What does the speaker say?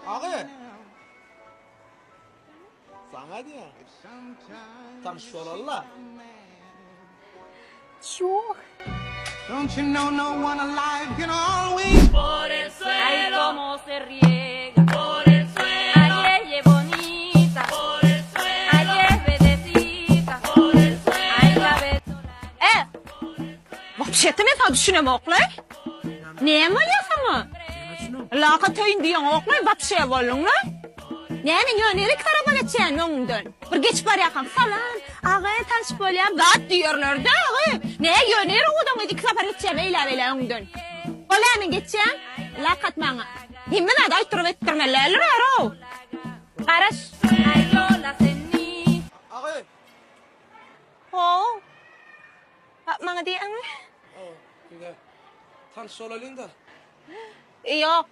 Agy! Saňa diýýän. Tanyş bolaly-la. Ýok. E! Wapşete men saňa düşünemok-laý. Näme bolýar saňa? Laka töýün diýeňok-laý, wapşe bolduň-la. Näme ýöne ýere iki tarapa geçýän öňüňden. Bir geçip barýarkaň salam, aga tanyş bolýar, zat diýerler-dä, agy. Nä ýöne ýere owadan gyz iki sapar geçýär beýle-beýle öňüňden. Bolýar men geçýän, lak at maňa. Hemme zady aýtdyryp etdirmeli däldir är-ow. Garaş. Agy! How. Maňa diýýäňmi? Hawa, diňe tanyş bolalyň-da. Ýok.